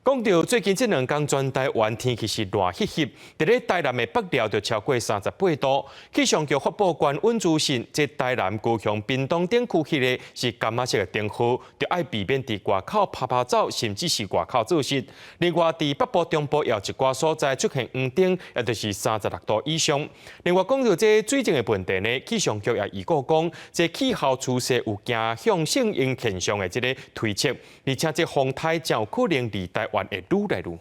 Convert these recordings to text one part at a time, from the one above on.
講到最近這兩工全台灣天氣是熱翕翕，佇咧台南的北寮就超過38度。氣象局發布高溫資訊，這台南、高雄、屏東等區域的是柑仔色的燈號，就愛避免佇外口趴趴走，甚至是外口做事。另外，佇北部、中部也有一寡所在出現黃燈，也就是36度以上。另外，講到這水浸的問題呢，氣象局也預告講，這氣候趨勢有傾向聖嬰現象的這个推測，而且這風颱真有可能離台灣會愈來愈遠。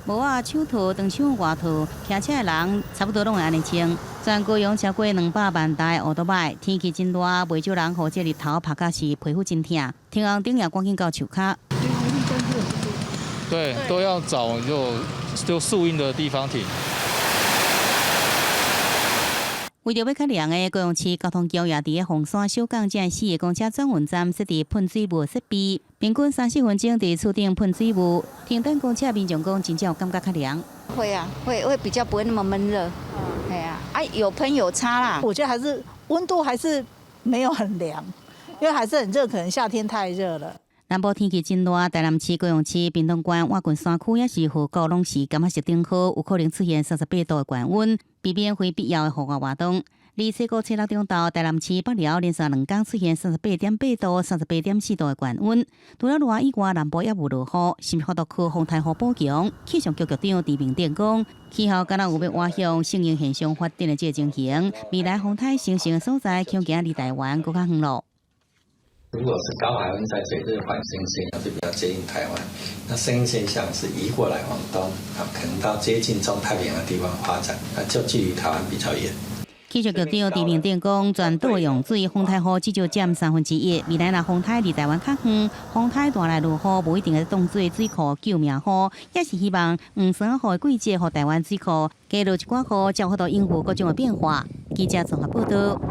帽仔、手套、長袖外套，騎車的人差不多攏會按呢穿。全高雄超過200萬台歐多擺，天氣真熱，袂少人予這日頭曬甲是皮膚真疼。停紅燈也趕緊到樹跤。對，都要找就樹蔭的地方停。為著欲較涼的高雄市交通局也佇鳳山小港這四个公車轉運站設置噴水霧設備，平均三四分鐘佇厝頂噴水霧。停等公車民眾講，真正有感覺較涼。會啊，會比較不會那麼悶熱。係啊，啊有噴有差啦。我覺得還是溫度還是沒有很涼，因為還是很熱，可能夏天太熱了。南部天氣真熱，台南市、高雄市、屏東縣、倚近山區抑是河谷攏是柑仔色燈號，有可能出現38度的高溫，避免非必要的戶外活動。而初五、初六中晝，台南市北寮連續兩工出現38.8度、38.4度的高溫。除了熱以外，南部也無落雨，是毋是法度靠風颱雨補強？氣象局局長鄭明典講，氣候敢若有欲倚向聖嬰現象發展的這个情形，未來風颱形成的所在，恐驚離台灣閣較遠囉。如果是高海溫在這裡，這個緩升現象就比較接近台灣。那聖嬰現象是移過來往東，啊，可能到接近中太平洋的地方發展，那就距離台灣比較遠。氣象局長鄭明典講，全島用水風颱雨至少佔1/3。未來若風颱離台灣較遠，風颱帶來落雨，無一定會當做水庫救命雨，也是希望黃山雨的季節，予台灣水庫加落一寡雨，才有法度應付各種的變化。記者綜合報道。